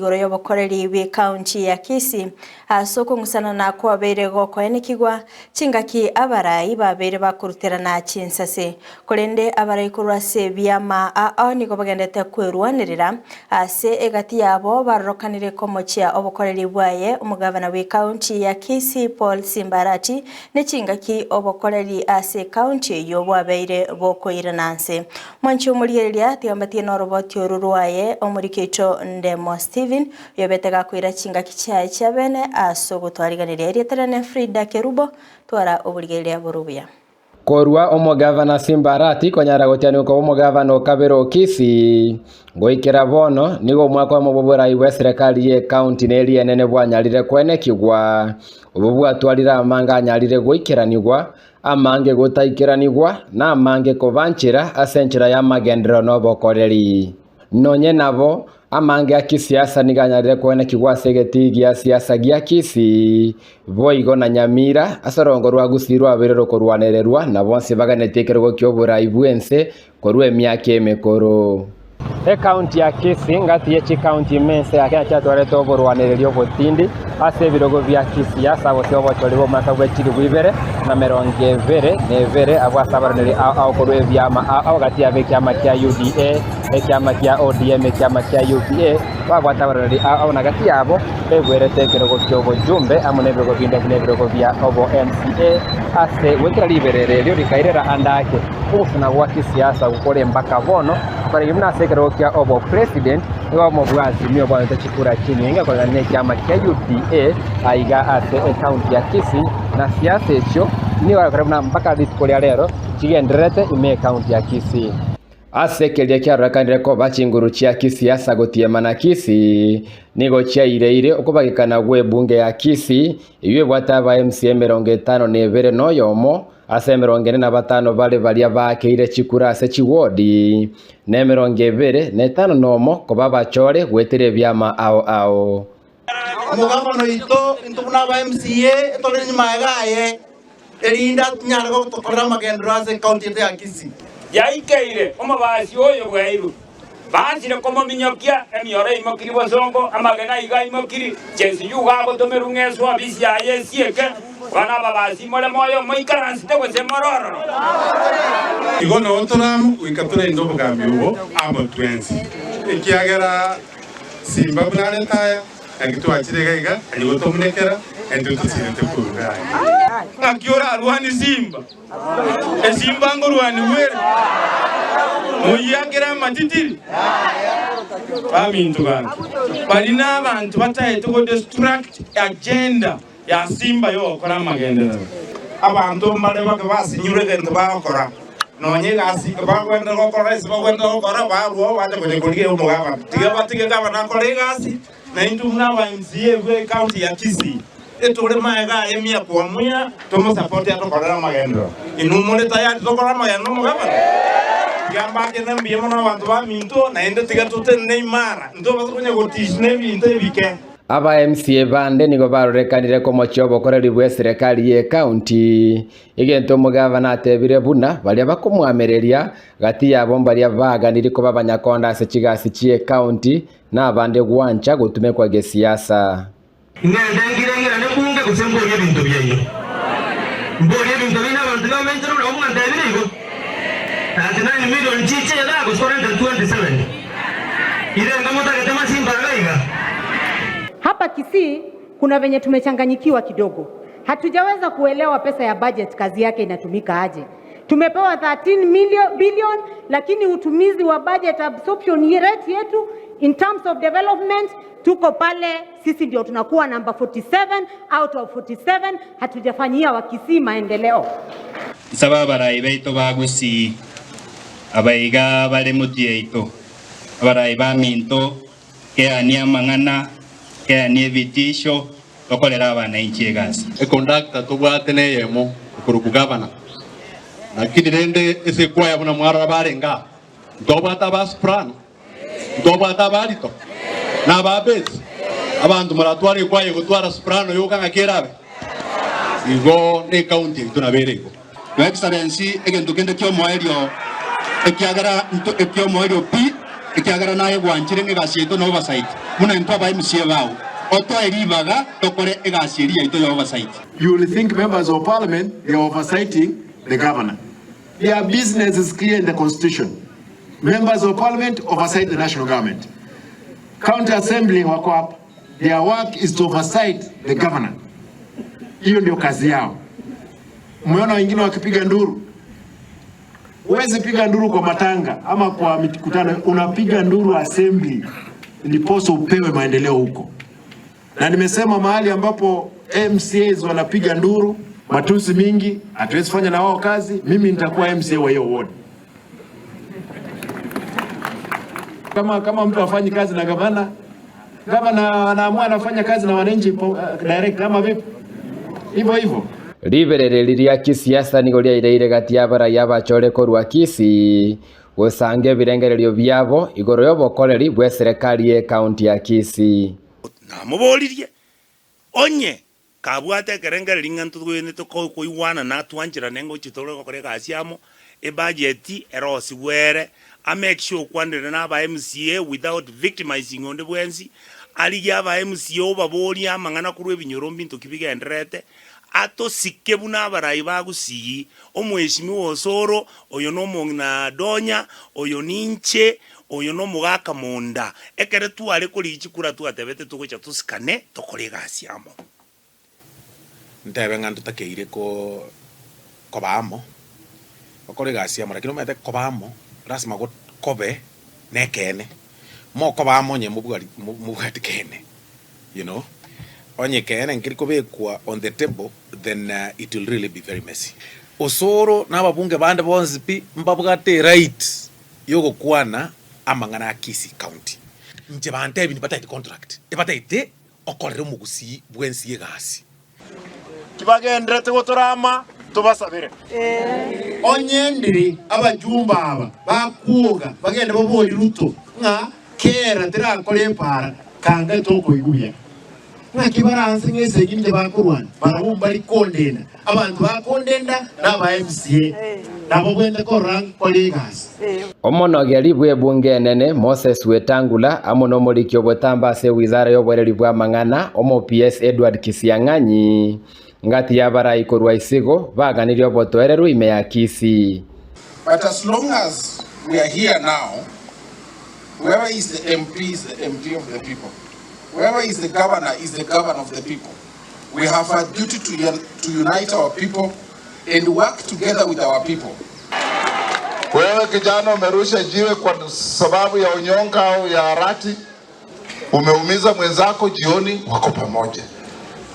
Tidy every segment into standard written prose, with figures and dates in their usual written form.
igoro y'obokoreri bw'ecounty ya Kisii ase okong'usanana kwabeire gokoenekigwa chingaki abarai babeire bakoruterana chinsase. Korende abarai korwa ase ebiama ao nigo bagendete kwerwanerera ase egati yabo barorokanire komochia obokoreri bwaye omogavana bw'ecounty ya Kisii Paul Simba Arati ne chingaki obokoreri ase ecounty eyio bwabeire bokoirana nse. Mwanche omorigereria tiga mbatige noroboti oru rwaye omoriki oito Ndemo Stephen oyobete gakoira chingaki chiaye chia bene ase ogotwariganeria erieta riane Frida Kerubo twara oborigereria bore obuya. Korwa omogavana Simba Arati konyara gotianigwa koba omogavana o kabere o Kisii, goikera bono nigo omwaka oyomo bw'oborai bw'eserekari y'ecounty na eria enene bwanyarire kwenekigwa. Obo bwatwarire amange anyarire goikeranigwa, amange gotaikeranigwa, na amange kobanchera ase enchera y'amagenderero na obokoreri. Nonye nabo, amange a kisiasa nigo anyarire koenekigwa ase egetii gia siasa gia Kisii, boigo na Nyamira, ase orongo rwa Gusii rwabeire rokorwanererwa na bonsi baganetie ekerogo ki'oborai bw'ense korwa emiaka emekoro. Ekaunti ya Kisii ngati ye chikaunti ime ense ya Kenya chiatwarete oborwanereri obotindi ase ebirogo bia kisiasa gose obochori bw'omwaka bwe chilifu ibere na emerongo ebere na ebere abwo ase abaraneri ao ao korwa ebiama ao ao gati yabo ekiama kia UDA, ekiama kia ODM, ekiama kia UPA babwate abaraneri ao ao na gati yabo begwerete ekerogo ki'obojumbe amo nebirogo binde buna ebirogo bia obo MCA ase goetera riberera erio rikairera ande ake ogosuna gwa kisiasa gokore mbaka bono Korende buna ase ekerogo kia obopresident, nigo omobwati obwanete chikura chinyinge koreng'ana nekiama kia UDA aiga ase ecounty ya Kisii, na siasa echio nigo agokora buna mpaka rituko ria rero chigendererete ime ecounty ya Kisii. Ase keria kiarorekanire koba chinguru chia kisiasa gotiema na Kisii, nigo chiaireire okobagekana gw'ebunge ya Kisii, eyio ebwate aba MCA 52 noyomo, Ase emerongo ene na batano bare baria baakeire chikura ase chiwodi, na emerongo ebere na etano nomo koba abachore goetera ebiama ao ao. Omogabana oito intwe buna aba MCA tore nyuma yaye erinde atunyare gotokorera amagenderero ase ecounty yaito ya Kisii. Yaikeire omobasi oyo bwairwe, Baanchire komominyokia, emioro eimokiri bosongo, amagena aiga aimokiri, chensinyo igo agotomerwa ng'eswa obisi yaye esieke. Bono ababasi more moyo moikaransete gose more ororo? Igo noo tore amo goika torende obogambi obo amo twensi, ekiagera simba buna arete aya, naki twachire iga iga, aye gotomunekera, na intwe tochiirete korwa iga aya. Ng'aki orarwanie simba? Esimba ngorwanigwa ere, moyiakere amatitiri? Baminto bange, baria nabanto bataete go destruct agenda ya simba yogokora amagenderero. Abanto mbare bake basinyirwe egento bagokora, nonya egasi bagwenerete gokora ase bagwenerete gokora, barwao bacha gocha korigia omogabana. Tiga batige gavana akore egasi, Na intwe buna aba MCA bwe county ya Kisii etore magega aye mia kwa mia tomosapote atokorere amagenderero. Inwe more tayari tokore amagenderero omogabana? Tiga mbakene mbuya mono abanto baminto naende tiga totenene imara ntobasa konya gotish nebinto ebike. Aba MCA bande nigo barorekanire komochia obokoreri bw'eserekari y'ecounty, egento omogavana atebire buna baria bakomwamereria gati yabo mbaria baganiri koba abanyakonda ase chigasi chi'ecounty Na abande gwancha gotumekwa gesiasa. Ing'ende ngire-ng'ira nebunge gose mborie ebinto biaino? Mborie ebinto biaino abanto bamenchere buna mwantebirie igo? 39 million chiche igaa gose korente 27? Irenga motagete masimba iga iga? Hapa Kisii kuna venye tumechanganyikiwa kidogo, hatujaweza kuelewa pesa ya budget kazi yake inatumika aje. Tumepewa 13 million, billion lakini utumizi wa budget absorption rate yetu in terms of development tuko pale, sisi ndio tunakuwa namba 47 out of 47. Hatujafanyia Wakisii maendeleo. Nsabe abarai baito ba Gusii, abaiga bare motwe yaito, abarai baminto, keania amang'ana, keania ebitisho, Tokorere abanainchi egasi. Econductor tobwate neyemo okorokwa gavana, lakini rende ase ekwaya buna mwarora barenge aa, ntobwate aba soprano, ntobwate aba alto, na aba bass, abanto moratware ekwaya egotwara soprano yoka ng'aki erabe? Igo ne ecounty yaito nabo ere igo. Your Excellency, egento kende ki'omoerio, ekiagera nto eki'omoerio pi, ekiagera naye gwanchire ng'a egasi yaito na oversight. Buna intwe aba MCA bao, otoe ribaga tokore egasi eria yaito ya oversight. You will think members of parliament they are oversighting the governor. Their business is clear in the constitution. Members of parliament oversight the national government. County assembly wako hapa. Their work is to oversight the governor. Hiyo ndio kazi yao. Umeona wengine wakipiga nduru. Huwezi piga nduru kwa matanga ama kwa mikutano, unapiga nduru assembly ndiposa upewe maendeleo huko. Na nimesema mahali ambapo MCAs wanapiga nduru, matusi mingi, hatuwezi fanya na wao kazi. Mimi nitakuwa MCA wa hiyo ward. Kama, kama mtu afanyi kazi na gavana, gavana anaamua anafanya kazi na wananchi direct ama vipi? Hivyo hivyo. Ribereri riria kisiasa nigo riaireire gati ya abarai abachore korwa Kisii gosanga ebirengererio biabo igoro ya obokoreri bwa eserekari ya ekaunti ya Kisii. Namoboririe, Onye kabwate ekerengererio ng'a ntogwenerete koigwana na twancherane ngochia tore gokora egasi amo, ebudget erosigwe ere, a make sure okwanire na aba MCA without victimizing onde bwensi, arigie aba MCA obaborie amang'ana korwa ebinyoro mbinto ki bigendererete, atosike buna abarai ba Gusii, Omweshimiwa Osoro, oyo nomong'ina Donya, oyo ninche, Oyo nomogaka monda. Ekero tware korigia chikura twatebete togocha tosikane tokore egasi amo. Ntebe ng'a ntotakeire ko koba amo, gokora egasi amo, lakini omanyete koba amo lasima go kobe na ekeene. Mokoba amo onye mobwari mobwati keene, you know, onye ekeene nkeri kobekwa on the table then it will really be very messy. Osoro na ababunge bande bonsi pi mbabwate eright y'ogokwana amang'ana a Kisii County. Inche bantebi nibataete contract, ebataete okorera omogusii bwensi egasi. Tibagenderete gotorama tobasabere. Onye ndiri abajumbe aba bakwoga bagende baborie Ruto ng'a kera terakora epaara kanga tokoigwa buya. Ng'aki baranse ng'a esegi inche bakorwana barabwo mbari kondenda. Abanto bakondenda naba MCA nabo bwente korora nkore egasi. Omonogeri bw'ebunge enene Moses Wetangula amo nomoriki obotambe ase ewizara y'oboreri bw'amang'ana omo PS Edward Kisiang'anyi ngati y'abarai korwa isigo baganirie obotoereru ime ya Kisii. But as long as we are here now, whoever is the MP is the MP of the people. Whoever is the governor is the governor of the people. We have a duty to, to unite our people and work together with our people. Wewe kijana umerusha jiwe kwa sababu ya unyonga au ya harati, umeumiza mwenzako, jioni wako pamoja.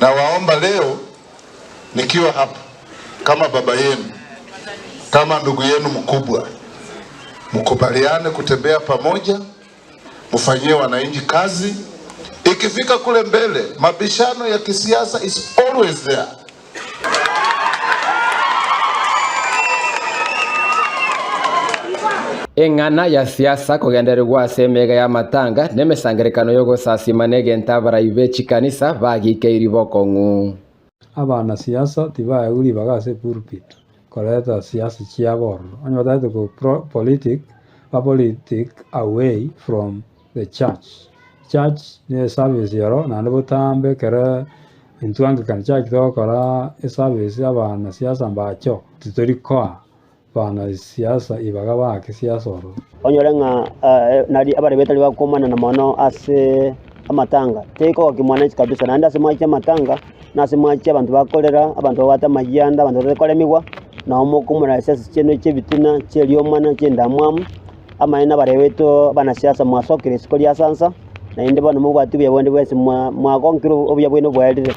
Na waomba leo nikiwa hapa kama baba yenu, kama ndugu yenu mkubwa, mkubaliane kutembea pamoja, mfanyie wananchi kazi. Ikifika kule mbele, mabishano ya kisiasa is always there. Eng'ana ya siasa kogendererigwa ase emega y'amatanga na emesangererekano y'ogosasima negento abarai be chikanisa bagikeiri bokong'u. Abanasiasa tibaegwa ribaga ase epulpit koreta siasa chiabo ororo, onye batagete ko pro politic, ba politic away from the church. Church ne eservice ero naende botambe ekere intwe Anglican church togokora eservice abanasiasa mbacho, titori koa banasiasa ibaga baake siasa ororo. Onyore ng'a nari abarebe tari bakomanana mono ase amatanga, tekogokia mwananchi kabisa, naende ase mwache amatanga, na ase mwache abanto bakorera, abanto babwate amayianda, abanto batari koremigwa, nabo mokomora ase chienu chia ebitina, chia eriomana, chia endamwamu, amaene abarebe baito abanasiasa mwasokire isiko ria sansa, naende bono mobwati obuya bonde bwensi mwa mwagonkire obuya bwaino bwaerire.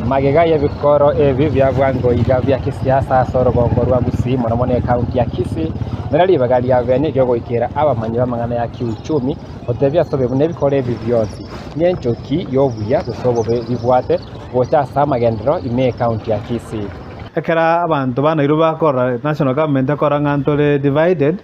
Magega y'ebikoro ebi bia bwango iga bia kisiasa ase orogongo rwa Gusii mono mono ekaunti ya Kisii, nere ribaga ria bene riogoikera abamanyi b'amang'ana ya kiuchumi gotebia ase obobe buna ebikoro ebi bionsi nenchoki y'obuya gose obobe bibwate gocha ase amagenderero ime ekaunti ya Kisii. Ekero abanto ba Nairobi bakorora national government ekora ng'a ntore divided,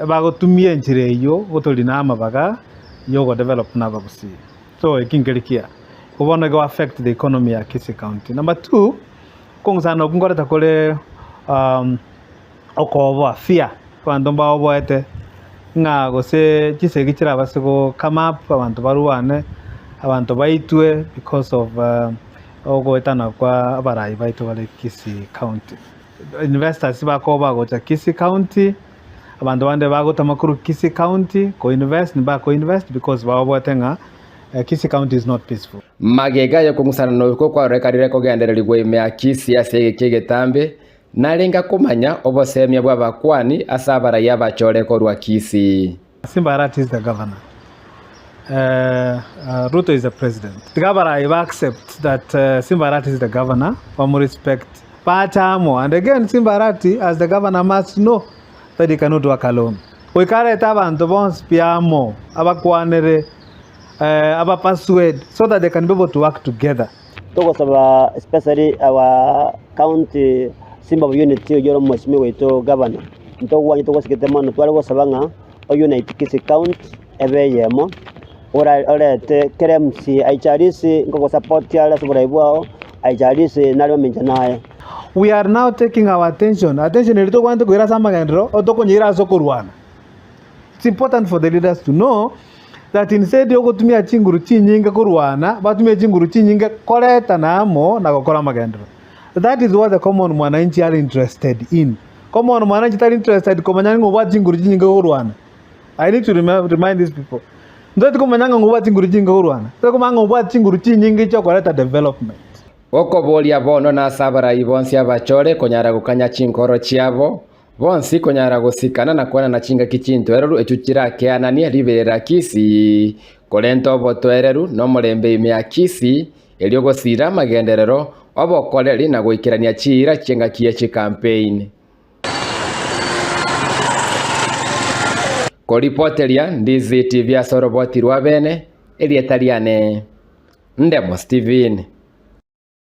bagotumia enchera eyio gotorina amabaga ya ogodevelop na abagusii. So eki nkeri kiya. Igo bono ego affect the economy ya Kisii County. Number two, okong'usana okwo nkoreta kore okoboa, fear. Abanto mbaoboete ng'a gose chisegi chirabase go come up, abanto barwane, abanto baitwe because of ogoetana kwa abarai baito bare Kisii County. Investors bakoba bagocha Kisii County, abanto bande bagotama korwa Kisii County ko invest mbako invest because baoboete ng'a Kisii County is not peaceful. Magega y'okong'usana noiko kwarorekanire kogendererigwa ime ya Kisii ase egeka egetambe, narenge komanya obosemia bw'abakuani ase abarai abachore korwa Kisii. Simba Arati is the governor, Ruto is the president. Tiga abarai ba accept that Simba Arati is the governor, bamu respect, bache amo. And again Simba Arati as the governor must know that he cannot work alone. Goika arete abanto bonsi pi amo, abakwanere, aba persuade so that they can be able to work together. Togosaba especially our county Simba of Unity oyio ore omwesimigwa oito governor, ntogwanye togosigete mono tware gosaba ng'a ounite Kisii county ebe eyemo, ora orete kera MCA aicharise nkogosupport are ase oborai bwao, aicharise nare omincha naye. We are now taking our attention, attention eria tokwanete koira ase amagenderero, otokonyeira ase okorwana. It's important for the leaders to know that instead yogotumia chinguru chinyinge korwana, batumie chinguru chinyinge koretana amo na gokora amagenderero. That is what the common mwananchi are interested in. Common mwananchi tari interested komanya ng'a obwate chinguru chinyinge korwana. I need to remind these people. Ntotari komanya ng'a obwate chinguru chinyinge korwana. Tari komanya ng'a obwate chinguru chinyinge chiokoreta development. Okoboria bono nase abarai bonsi abachore konyara gokanya chinkoro chiabo, bonsi konyara gosikana na kwenana chingaki chintwereru echio chirakeananie riberera Kisii, korenta obotoereru na omorembe ime ya Kisii, erio gosiira amagenderero, obokoreri na goikerania chiira chi'engaki ye chikampeini. Koripoteria Ndizi TV ase oroboti rwa bene, erieta riane Ndemo Steven.